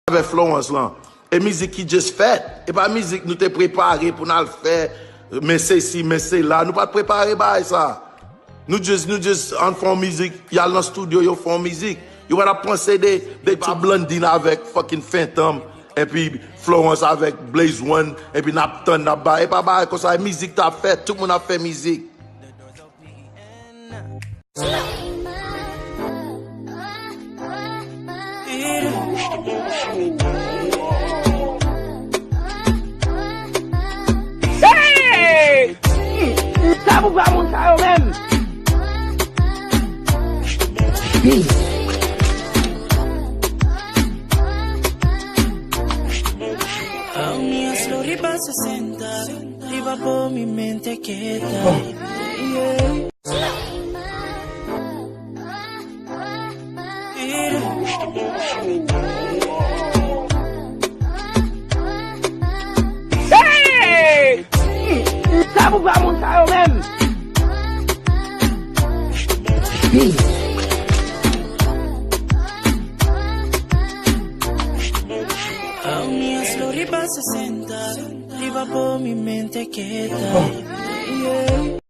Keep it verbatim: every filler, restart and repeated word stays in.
avè Florence lan. E mizik ki just fèt. E pa mizik nou te prepare pou n al fè, men sesi, men sela. Nou pa t prepare bagay sa. Nou just, nou just ann fè yon mizik, y al nan studio, yo fè yon mizik. Yo pa t ap panse de, de ti Blondine avèk fucking Phantom, epi Florence avèk Blaze One, epi n ap tann, n ap bay. E pa bagay konsa, e mizik t ap fèt, tout moun ap fè mizik. Hey! Sa pou fè moun sa yo menm? A un niño lo riba sesenta, riba por mi mente quieta. Yeah. Hey! Sa pou fè moun sa yo menm? A un niño lo riba sesenta, riba por mi mente quieta. Yeah.